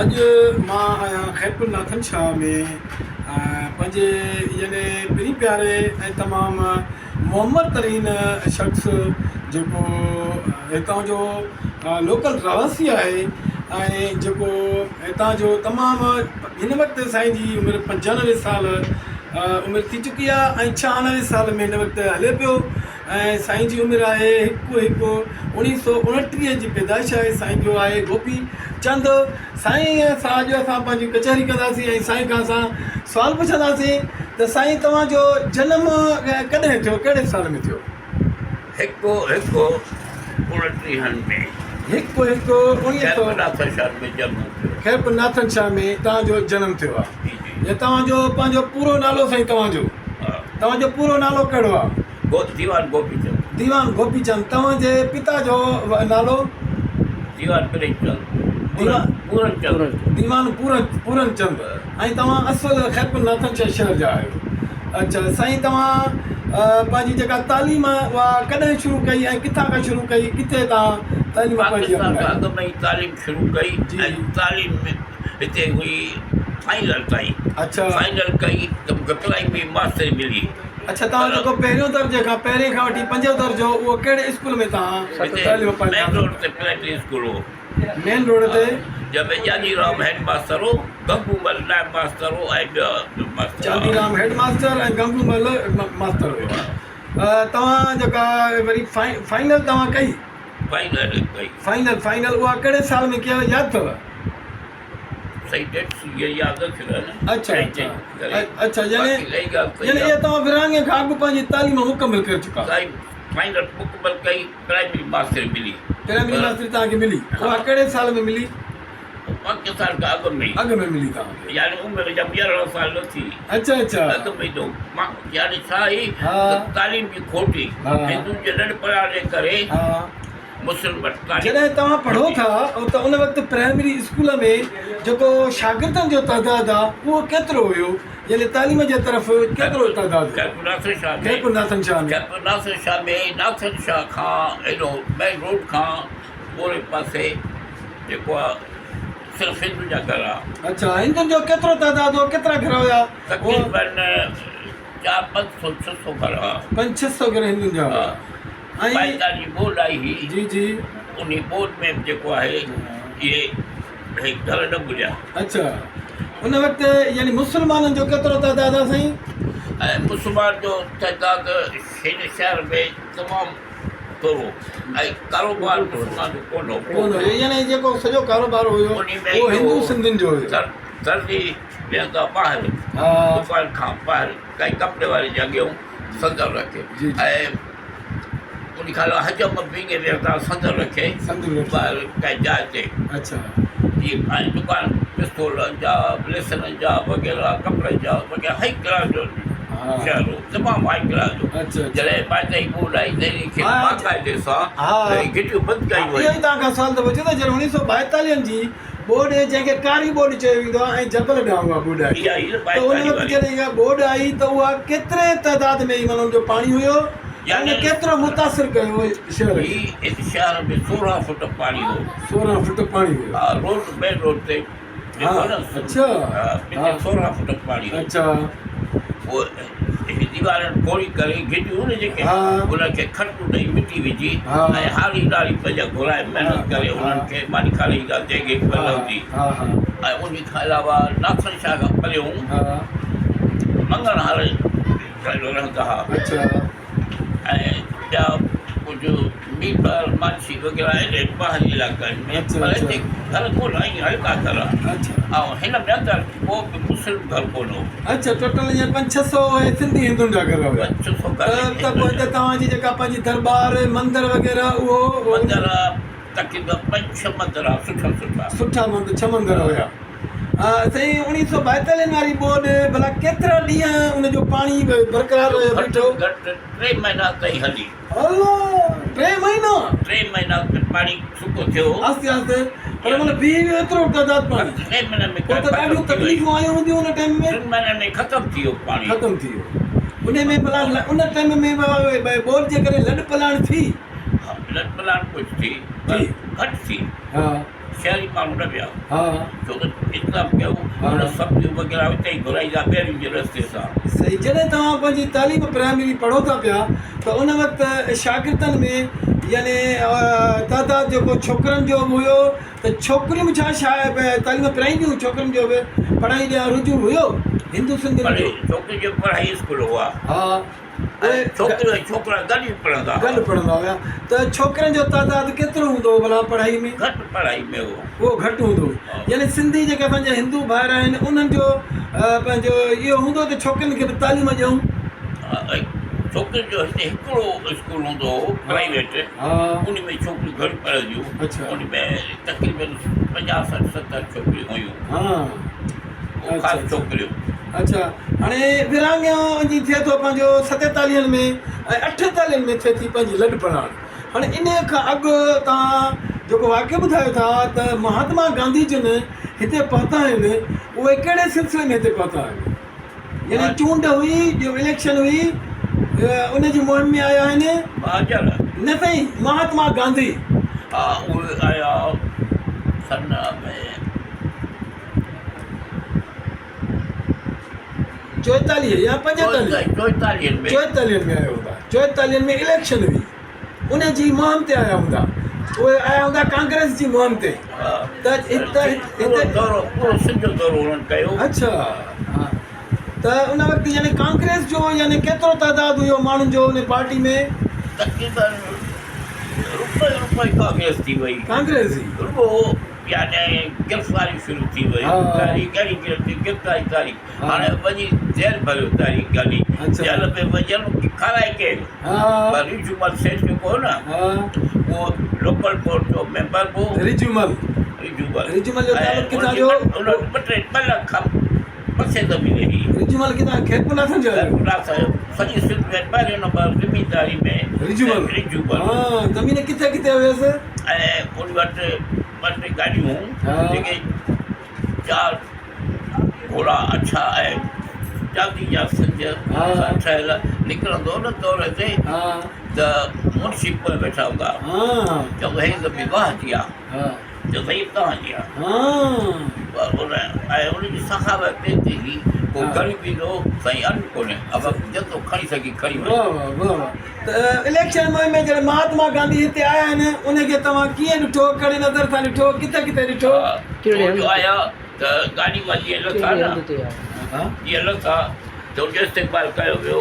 اڄ مان آهيان خيرپور ناٿن شاهه ۾ پنهنجي يعني پرين پياري ۽ تمام معمر ترين شخص جيڪو هتان جو لوڪل رهواسي آهي ۽ جيڪو هتان جو تمام هن وقت سائين جي عمر 95 سال عمر ٿي چڪي آهي ۽ 96 سال ۾ هن وقت هلي پيو ۽ سائين جي عمر آهي هڪ هڪ اوڻيهه سو اڻٽيهه جي پيدائش آهي سائين جو آهي گوپي چند سائين سان اڄ اسان پنهنجي ڪچهري ڪنداسين ۽ سائين کان اسان سوال پڇنداسين ته سائين توهان جو جنم ڪڏهن ٿيو ڪهڙي سال ۾ ٿيو؟ هڪ هڪ اڻٽيهن ۾. هڪ هڪ اوڻيهه سو. خيرپور ناٿن شاهه ۾ جنم ٿيو. خيرپور ناٿن شاهه ۾ توهان جو جنم ٿيو آهي. جي جي. يا توهان جو پنهنجو پورو نالو سائين توهان جو. ها. توهان جو پورو نالو ڪهڙو آهي؟ ديوان گوپي چند. ديوان گوپي چند. توهان جي پتا جو نالو؟ ديوان پريم چند. ديوان پورن چند. ديوان پورن چند. ۽ توهان اصل خيرپور ناٿن شاهه شهر جا آهيو. اڇا سائين توهان پنهنجي جيڪا تعليم اها ڪڏهن شروع ڪئي ۽ ڪٿان کان شروع ڪئي ڪٿي توهان تعليم پنهنجي پاڪستان کان اپنائي؟ اڳ ۾ ئي تعليم شروع ڪئي جي ۽ تعليم هتي هئي فائنل تائين. اڇا. فائنل ڪئي ته مونکي پرائمري ماستري ملي. اڇا توهان جيڪو پهريون درجي کان پهرين کان وٺي پنجون درجو اهو ڪهڙي اسڪول ۾ توهان تعليم پنهنجي مين حاصل روڊ تي پرائمري اسڪول هو. مين روڊ تي. جنهن ۾ ڄاڃي رام هيڊ ماستر هو، گنگو مل نائب ماستر هو ۽ ٻيا ماستر هئا. چاندي رام هيڊ ماستر ۽ گنگو مل ماستر هيو. توهان جيڪا وري فائنل توهان ڪئي. فائنل ڪئي. فائنل فائنل اها ڪهڙي سال ۾ ڪيو ياد اٿو؟ صحيح ڊيٽس هيء ياد نه ٿيون رهن. اڇا اڇا اڇا يعني يعني اها توهان ورهاڱي کان اڳ پنهنجي تعليم مڪمل ڪري چڪا. تعليم فائنل مڪمل ڪئي پرائمري ماستري ملي. پرائمري ماستري توهان کي ملي اها ڪهڙي سال ۾ ملي؟ پاڪستان کان اڳ ۾ اڳ ۾ ملي توهان کي. يعني عمر جب 11 سال نه ٿي. اڇا اڇا. اڳ ۾ جو يعني ڇا هئي ته تعليم جي کوٽ هئي هندن جي لڏ پلاڻ جي ڪري. جڏهن توهان پڙهو ٿا ته ان وقت پرائمري اسڪول ۾ جيڪو شاگردن جو تعداد آ اهو ڪيترو هيو يعني تعليم جي طرف ڪيترو تعداد هيو خيرپور ناٿن شاهه ۾ خيرپور ناٿن شاهه ۾ خيرپور ناٿن شاهه ۾ ناٿن شاهه کان ايڏو مين روڊ کان پوري پاسي جيڪو آ صرف هندن جا گهر آ. اڇا هندن جو ڪيترو تعداد هو ڪيترا گهر هيا؟ تقريبن چار پنج سو ڇهه سو گهر هئا. پنج ڇهه سو گهر هندن جا هيا. ۽ پائيدار جي ٻوڏ آئي هئي. جي جي. انهي ٻوڏ ۾ به جيڪو آهي اهي اهي گهر نه ٻڏيا. اڇا ان وقت يعني مسلمانن جو ڪيترو تعداد آهي سائين؟ ۽ مسلمان جو تعداد هن شهر ۾ تمام ٿورو ۽ ڪاروبار مسلمان جو ڪونه هو. ڪونه هو يعني جيڪو سڄو ڪاروبار هيو اهو هندو سنڌين جو هيو. درزي ويهندا ٻاهر دڪان کان ٻاهر ڪنهن ڪپڙي واري جي اڳيون صندل رکي ۽ ان کان علاوه حجم به ائين ويهندا صندل رکي ٻاهر ڪنهن جاء تي جيئن ۽ دڪان پستولن جا بليسرن جا وغيره ڪپڙن جا وغيره هائي ڪلاس جو شهر هو تمام هائي ڪلاس جو جڏهن بادشاهي ٻوڏ آئي ته ان کي باقاعدي سان گهٽيون بند ڪيون ويون. اهو ئي توهان کان سوال ٿو پڇان ته جڏهن اڻيهه سو ٻائيتاليهن جي ٻوڏ جنهن کي ڪاري ٻوڏ چيو ويندو آهي ۽ جبل ڏانهن اها ٻوڏ آئي ته ان وقت جڏهن اها ٻوڏ آئي ته اها ڪيتري تعداد ۾ معنيٰ ان جو پاڻي هيو ۽ ان ڪيترو متاثر ڪيو شهر کي. هي شهر ۾ 16 فوٽ پاڻي هو. 16 فوٽ پاڻي هيو. ها روڊ مين روڊ تي جيڪو نه اڇا ها 16 فوٽ پاڻي هو. اڇا. پوء هي ديوارن کوڙي ڪري گهٽيون نه جيڪي انهن کي کٽون ڏئي مٽي وجهي ۽ هاري ڏاڙهي پنهنجا گهرائي محنت ڪري انهن کي ماني کارائي ايندا جنهن کي خبر نه هوندي ۽ انهي کان علاوه ناٿن شاهه کان پريون مڱڻ هاري رهندا ها ۽ ٻيا ڪجهه ميرپور مانڇي وغيره اهڙي ٻاهرين علائقن ۾ پر هتي گهر ڪونه ائين هلڪا گهر ۽ هن ۾ اندر ڪو به مسلم گهر ڪونه هو. اڇا ٽوٽل ائين پنج ڇهه سو اهي سنڌي هندن جا گهر هيا. پنج ڇهه سو گهر ته پوء هتي توهان جي جيڪا پنهنجي درٻار مندر وغيره اهو. مندر تقريبا پنج ڇهه مندر ها سٺا سٺا. سٺا مندر ڇهه مندر هيا. سائين اڻيهه سو ٻائيتاليهن واري ٻوڏ ڀلا ڪيترا ڏينهن ان جو پاڻي برقرار رهيو بيٺو؟ گهٽ گهٽ ٽي مهينا تائين هلي. الله! ٽي مهينا؟ ٽي مهينا ته پاڻي سڪو ٿيو هو. آهستي آهستي پر مطلب بيهي ويو ايترو تعداد پاڻي. ٽي مهينن ۾ پوء ته ڏاڍيون تڪليفون آيون هونديون ان ٽائيم ۾. ٽن مهينن ۾ ختم ٿي ويو پاڻي. ختم ٿي ويو. ان ۾ ڀلا ان ٽائيم ۾ ٻوڏ جي ڪري لڏ پلاڻ ٿي؟ ها لڏ پلاڻ ڪجهه ٿي پر گهٽ ٿي. ها. شهري ماڻهو نه ويا. ها. ڇو ته انتظام ڪيو ان سبزيون وغيره اتي ئي گهرائيندا ٻيڙين جي رستي سان. صحيح جڏهن توهان پنهنجي تعليم پرائمري پڙهو ٿا پيا ته ان وقت شاگردن ۾ يعني تعداد جيڪو ڇوڪرن جو به هيو ته ڇوڪريون به ڇا تعليم پرائينديون ڇوڪرين جو به پڙهائي ڏانهن رجوع هيو هندو سنڌين جو. ڇوڪرين جو پڙهائي اسڪول هئا. ها. ۽ ڇوڪريون ۽ ڇوڪرا گڏ ئي پڙهندا هئا. گڏ پڙهندا هيا ته ڇوڪرين جو تعداد ڪيترو هوندو هو ڀلا پڙهائي ۾؟ گهٽ پڙهائي ۾ هو. اهو گهٽ هوندو هو يعني سنڌي جيڪي اسان جا هندو ڀائر آهن انهن جو پنهنجو اهو هوندو هو ته ڇوڪرين کي به تعليم ڏيون. ڇوڪرين جو هتي هڪڙو اسڪول هوندو هو پرائيويٽ ان ۾ ڇوڪريون گهڻيون پڙهنديون ان ۾ تقريبن 50 60 70 ڇوڪريون هيون. خاص ڇوڪريون. اڇا هاڻي ورهاڱو جي ٿئي ٿو پنهنجو ستيتاليهن ۾ ۽ اٺيتاليهن ۾ ٿئي ٿي پنهنجي لڏ پلاڻ هاڻي انهي کان اڳ توهان جيڪو واقعو ٻڌايو ٿا ته مهاتما گانڌي جن هتي پهتا آهن اهي ڪهڙي سلسلي ۾ هتي پهتا آهن يعني چونڊ هئي جو اليڪشن هئي ان جي مهم ۾ آيا آهن مهاجر نه سائين مهاتما گانڌي ها اهي آيا سن ۾ 44 يا 45 چوئيتاليهن ۾ چوئيتاليهن ۾ آيا هوندا چوئيتاليهن ۾ اليڪشن هئي ان جي مهم تي آيا هوندا اهي آيا هوندا ڪانگريس جي مهم تي ته پورو دورو پورو سنڌ جو دورو انهن ڪيو. اڇا ها ته ان وقت يعني ڪانگريس جو يعني ڪيترو تعداد هيو ماڻهن جو ان پارٽي ۾؟ تقريبن روپئي روپئي ڪانگريس ٿي وئي. ڪانگريس جي رڳو يعني گرفتاريون شروع ٿي ويون تحريڪ اهڙي گرفتاري گرفتاري تحريڪ هاڻي وڃي جيل ڀريو تحريڪ گانڌي جيل ۾ وڃن کارائي ڪير پر رجومل سيٺ جيڪو هو نه اهو لوڪل بورڊ جو ميمبر به هو رجومل رجومل رجومل جو تعلق ڪٿان جو ان وٽ ٻه ٽي ٻه لک مٿي زمين هئي رجومل ڪٿان خيرپور ناٿن جو خيرپور ناٿن جو سڄي سنڌ ۾ پهريون نمبر زمينداري ۾ رجومل رجومل ها زمين ڪٿي ڪٿي هيس ۽ ان وٽ ٻه ٽي گاڏيون جيڪي چار گهوڙا اڇا ۽ چاندي جا سنج سان ٺهيل نڪرندو هو نه دوري تي ته منشي پوء ويٺا هوندا چوندو هي زمين واهه جي آ چيو سائين توهان جي آ پر ان ۽ ان جي سخاوت ايتري هئي ڪو غريب ايندو هو سائين ان ڪونهي ابا جيترو کڻي سگهي کڻي وڃ. واه واه واه واه ته اليڪشن مهم ۾ جڏهن مهاتما گانڌي هتي آيا آهن ان کي توهان ڪيئن ڏٺو ڪهڙي نظر سان ڏٺو ڪٿي ڪٿي ڏٺو. ڪهڙي جو آيا ته گاڏي مان جيئن لٿا نه جيئن لٿا ته ان جو استقبال ڪيو ويو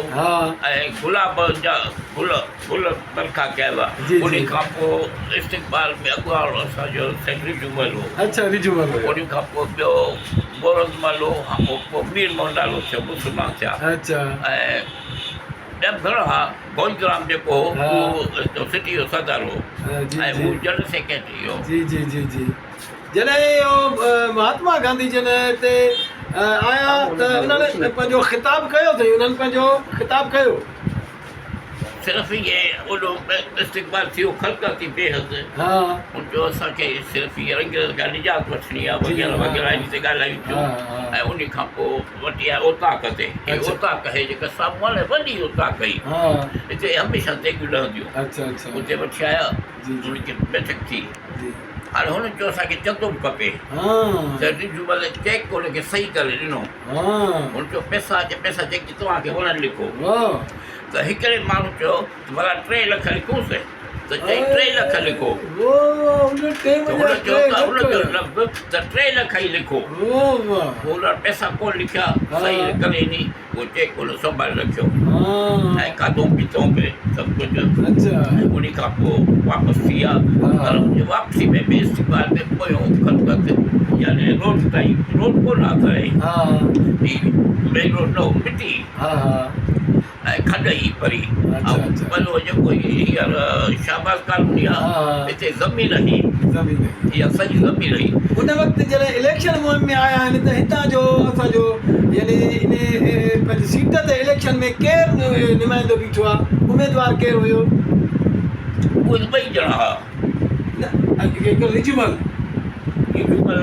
۽ گلاب جا گل گل برکا ڪيا ويا ان کان پوء استقبال ۾ اڳواڻ اسان جو سيٺ رجومل هو ان کان پوء ٻيو مورندمل هو پوء مير مهندالو ٿيو مسلمان ٿيا ۽ ٻيا به گهڻا ها. گوندرام جيڪو هو اهو سٽي جو صدر هو ۽ هو جنرل سيڪريٽري هو. جي جي جي جي جڏهن اهو مهاتما گانڌي جن هتي آيا ته انهن پنهنجو خطاب ڪيو اٿئي انهن پنهنجو خطاب ڪيو. صرف اهي اوڏو استقبال ٿيو خلقت ٿي بيحد هن چيو اسان کي صرف هي انگريز کان نجات وٺڻي آهي وغيره وغيره ان تي ڳالهايون ٿيون ۽ ان کان پوء وٺي آيا اوطاق تي هي اوطاق هي جيڪا سامهون آهي نه وڏي اوطاق هئي هتي هميشه ديڳيون لهنديون اتي وٺي آيا هن کي بيٺڪ ٿي هاڻي هن چيو اسان کي چندو به کپي ته رجومل چيڪ هن کي صحيح ڪري ڏنو هن چيو پئسا پئسا جيڪي توهان کي وڻن لکو ته هڪڙي ماڻهو چيو ته ڀلا 3 لک لکونس ته چئي 3 لک لکو ته هن چيو ته هن جو لفظ ته 3 لک ئي لکو پوء هن پئسا ڪونه لکيا صحيح ڪري ڏني اهو چيڪ هن سنڀالي رکيو ۽ کاڌو پيتو به سڀ ڪجهه ان کان پوء واپس ٿي ويا پر ان جي واپسي ۾ به استقبال ۾ پويون خلقت يعني روڊ تائين روڊ ڪونه آ تڏهن هي مين روڊ نه هو مٽي ۽ کڏ هئي پري ۽ پلو جيڪو هي هينئر شهباز ڪالوني آ هتي زمين هئي اها سڄي زمين هئي. ان وقت جڏهن اليڪشن مهم ۾ آيا آهن ته هتان جو اسان جو يعني ان پنهنجي سيٽ تي اليڪشن ۾ ڪير نمائندو بيٺو آ اميدوار ڪير هيو؟ اهي ته ٻئي ڄڻا هئا. نه هڪ رجمل. رجمل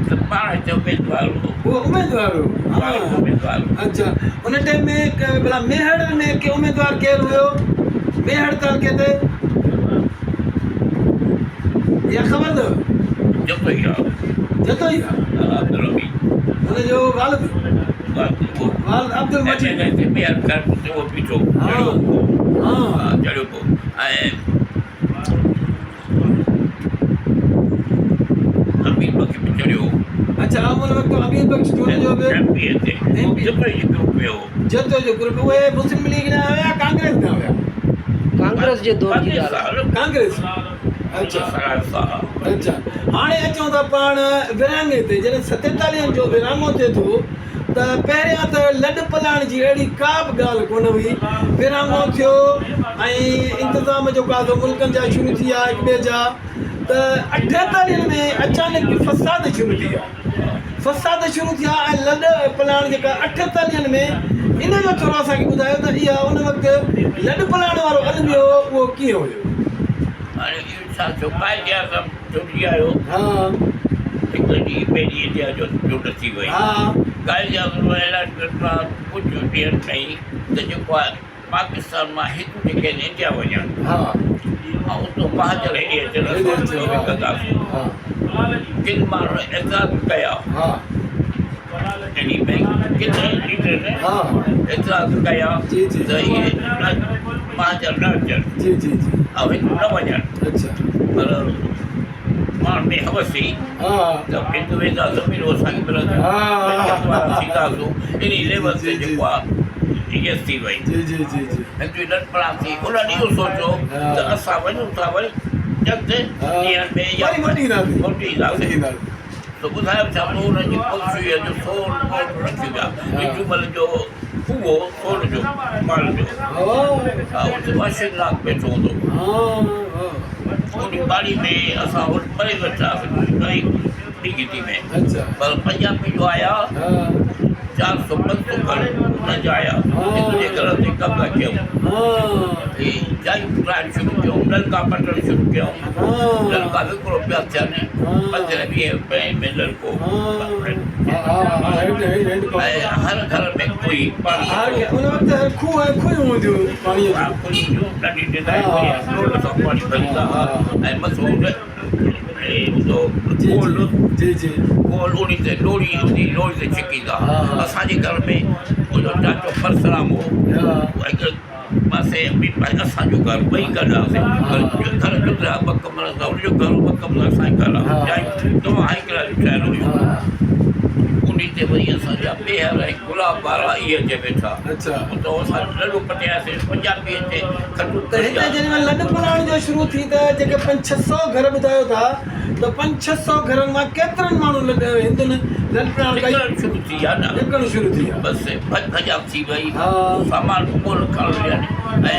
ته پاڻ هتي اميدوار هو. هو اميدوار هو. پاڻ هتي اميدوار هو. اڇا ان ٽائيم ۾ ڀلا ميهڙ ۾ ڪي اميدوار ڪير هيو ميهڙ تعلقي تي اها خبر اٿو؟ جتوئي آ. جتوئي آ. عبدالحميد. هن جو والد. والد عبدالمجيد. ايم اين اي تي ٻيهر گهر اهو بيٺو چڙهيو پو. ها چڙهيو پو ۽ امير بخش به چڙهيو. اڇا ان وقت امير بخش جوڻيجو به ايم پي اي تي. ايم پي جتوئي جي گروپ ۾ هو. جتوئي جو گروپ اهي مسلم ليگ ڏانهن هيا ڪانگريس ڏانهن هيا؟ ڪانگريس جي دور جي ڳالهه آهي. ڪانگريس اڇا اڇا هاڻي اچون ٿا پاڻ ورهاڱي تي جڏهن ستيتاليهن جو ورهاڱو ٿئي ٿو ته پهريان ته لڏ پلاڻ جي اهڙي ڪا به ڳالهه ڪونه هئي ورهاڱو ٿيو ۽ انتظام جو قاعدو ملڪن جا شروع ٿي ويا هڪ ٻئي جا ته اٺيتاليهن ۾ اچانڪ فساد شروع ٿي ويا فساد شروع ٿيا ۽ لڏ پلاڻ جيڪا اٺيتاليهن ۾ ان جو ٿورو اسان کي ٻڌايو ته اها ان وقت لڏ پلاڻ وارو الميو اهو ڪيئن هيو؟ هاڻي اهو ڇا ٿيو قائد اعظم چونڊجي آيو هڪ ڏينهن پهرين انڊيا جو چونڊ ٿي وئي قائد اعظم اعلان ڪيو ته ڪجهه ڏينهن تائين ته جيڪو آهي پاڪستان مان هندو جيڪي آهن انڊيا وڃن ۽ اتو مهاجر هيڏي اچن اسان اهو به ڪنداسون ڪن ماڻهن اعتراض ڪيا انهي ۾ ڪن ليڊرن اعتراض ڪيا ته اهي مهاجر نه اچن ۽ هندو نه وڃن پر ماڻهن ۾ هوس هئي ته هندو ويندا زمينون اسان کي ملنديون ملڪيت وارا ٿينداسون انهي ليول تي جيڪو آهي يس ٿي وئي هندو لڏپلاڻ ٿي انهن اهو سوچيو ته اسان وڃون ٿا وري چند ڏينهن ۾ يا موٽي اينداسين تو ٻڌايو ڇا ته انهن جي پلسويء جو سون ڪوٽ رکيو ويا نجومل جو کوهه سون جو مال جو ها اتي واشنگ لاڪ ويٺو هوندو هو ان پاڙي ۾ اسان پري ويٺا هئاسين پري ٻي گهٽي ۾ پر پنجابي جو آيا 400 500 گهر انهن جا آيا هڪ جي گهر تي قبضا ڪيائون هي جايون ٺاهڻ شروع ڪيائون نلڪا پٽڻ شروع ڪيائون نلڪا وڪرو پيا ٿين 15 20 روپين ۾ نلڪو ۽ هر گهر ۾ کوهي پاڻي ان وقت کوهه ۽ کوهيون هونديون پاڻي جون کوهيون هونديون ڏاڍي ڊزائن هئي ڏول سان پاڻي ڀريندا هئا ۽ مٿو هوندو گول گول انهي تي لوڙي هوندي لوڙي تي ڇڪيندا هئا اسان جي گهر ۾ منهنجو چاچو پرسرام هو هڪ پاسي ٻي پاسي اسان جو گهر ٻئي گڏ هئاسين پر گهر جدا ٻه ڪمرا هن جو گهر ٻه ڪمرا اسان جو گهر آ جايون تمام هائي ڪلاس جون ٺهيل هيون انهي تي وري اسان جا ٻيهر ۽ گلاب وارا اهي اچي ويٺا اتو اسان لڏو پٽياسين پنجابي اچي کٽون ته هتي جيڏي مهل لڏ پلاڻ جو شروع ٿي ته جيڪي پنج ڇهه سئو گهر ٻڌايو ٿا ته پنج ڇهه سئو گهرن مان ڪيترن ماڻهن لڏ هندن لڏ پلاڻ ڪئي؟ نڪرڻ شروع ٿي ويا نه. نڪرڻ شروع ٿي ويا. بس ڀڄ ڀڄان ٿي وئي. سامان به ڪونه کڻڻ ڏين ۽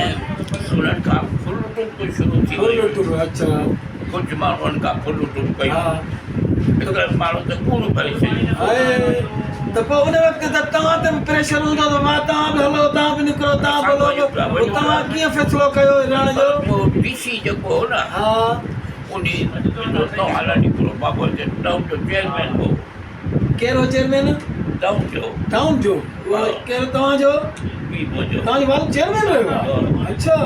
انهن کان ڦر لٽون به شروع ٿي ويون. ڦر لٽون اڇا. ڪجهه ماڻهن کان ڦر لٽون ڪيون. هڪڙن ماڻهن ته ڳوڻيون ڀري ڇڏيون. ته پوء ان وقت ته توهان تي به پريشر هوندو ته واهه توهان به هلو توهان به نڪرو توهان به هلو پوء توهان ڪيئن فيصلو ڪيو رهڻ جو؟ پوء ڊي سي جيڪو هو نه. انهي جو توهان لاء هڪڙو بابو هتي ٽائون جو چيئرمين هو. ڪير هو چيئرمين؟ ٽائون جو. ٽائون جو ڪير توهان جو؟ پيء منهنجو. توهان جو والد چيئرمين رهيو آهي؟ اڇا.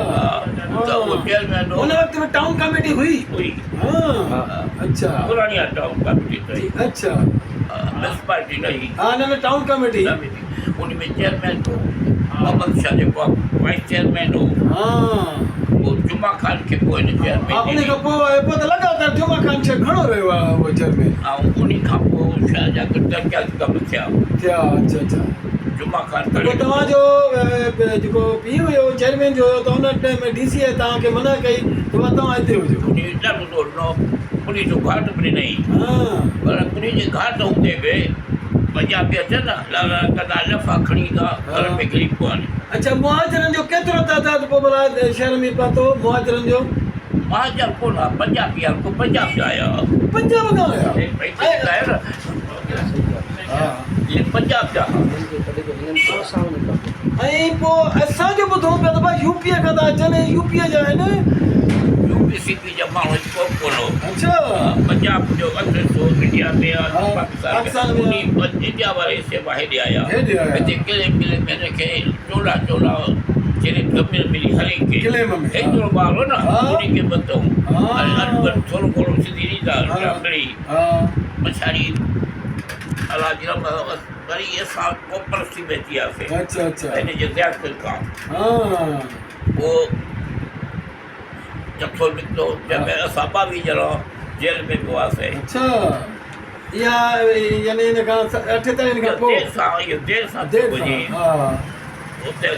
ته اهو چيئرمين هو. ان وقت به ٽائون ڪميٽي هئي؟ هئي. ها اڇا. پراڻي آهي ٽائون ڪميٽي ته. اڇا. ميونسپالٽي نه هئي. ها نه نه ٽائون ڪميٽي. ان ۾ چيئرمين هو محمد شاهه جيڪو وائيس چيئرمين هو. ها. پوء جمعه خان کي پوء هن چيئرمين ها ان کان پوء پوء ته لڳاتار جمعه خان شيخ گهڻو رهيو آهي اهو چيئرمين. ۽ ان کان پوء شهر جا ڪجهه ترقياتي ڪم ٿيا. ٿيا اڇا اڇا. جمعه خان پوء ڪري توهان جو جيڪو پيء هيو چيئرمين جو هيو ته ان ٽائيم ۾ ڊي سي اي توهان کي منع ڪئي ته بابا توهان هتي هجو. انهي ڏاڍو زور ڏنو پوليس جو گهاٽ به ڏنائين. ها. پر پوليس جي گهاٽ هوندي به پنجابي اچن نه لا لا ڪندا لفا کڻي ايندا گهر ۾ گهڙي پون. اڇا مهاجرن جو ڪيترو تعداد پوء ڀلا شهر ۾ پهتو مهاجرن جو؟ مهاجر ڪونه ها پنجابي ها ڪو پنجاب جا آيا ها. پنجاب کان آيا؟ اهي پنجاب جا ها. ۽ پوء اسان جو ٻڌون پيا ته ڀاء يو پيء کان ٿا اچن ۽ يو پيء جا آهن. يو پي سي پي جا ماڻهو هت ڪو به ڪونه هو. اڇا. پنجاب جو اڌ حصو انڊيا ۾ آ پاڪستان ۾ انهي انڊيا واري حصي مان هيڏي آيا. هيڏي آيا. هتي قلعي قلعي ۾ هن کي چولا چولا جڏهن زمين ملي هري کي ڪليم ۾، هيترو ٻار هو نه ها. انهي کي ٻڌئون ها. ۽ اڄ ٿورو گهڻو سنڌي ڏيندا ها. مڙئي ها. پڇاڙي الله جي رحمت سان وري اسان قومپرستي ۾ اچي وياسي اڇا اڇا. هن جي زيادتين کان ها. پوء جٿو نڪتو جنهن ۾ اسان 22 ڄڻا جيل ۾ به هئاسي. اڇا اها يعني ان کان 48 کان پوء دير سان اهو دير سان ٿيو وڃي ها اتي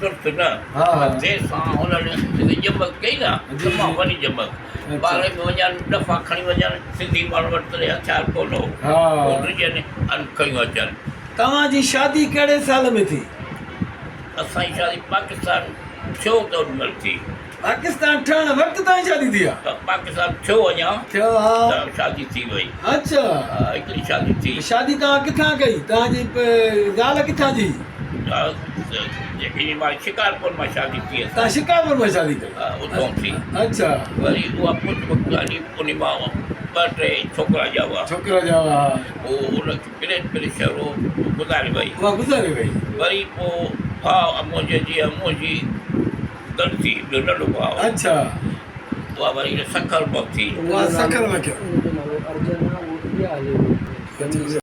ترت نه ها پر دير سان هنن جتي ڄمت ڪئي نه تمام وڏي ڄمت ٻارن ۾ وڃن دفعا کڻي وڃن سنڌي ماڻهن وٽ تڏهن هٿيار ڪونه هو هو ڊڄن ۽ کڻي اچن. توهان جي شادي ڪهڙي سال ۾ ٿي؟ اسان جي شادي پاڪستان ٿيو ته ان مهل ٿي. پاڪستان ٺهڻ وقت تائين شادي ٿي آ؟ پاڪستان ٿيو اڃا ٿيو ها ته شادي ٿي وئي. اڇا. ها هڪڙي شادي ٿي. شادي توهان ڪٿان ڪئي؟ توهان جي زال ڪٿان جي؟ جيڪي مان شڪارپور مان شادي ٿي اسان. توهان شڪارپور مان شادي ڪئي؟ ها اتان ٿي. اڇا. وري اها پٽ وقت هلي ان مان ٻه ٽي ڇوڪرا ڄاوا. ڇوڪرا ڄاوا ها. پوء ان کي بلڊ پريشر هو گذاري وئي. اها گذاري وئي. وري پوء ڀاء منهنجي جيئن منهنجي گڏ ٿي ٻيو ننڍو ڀاء. اڇا. اها وري سکر مان ٿي. اها سکر مان ڪيو. ان جو نالو ارجن آ اهو اها هلي وئي.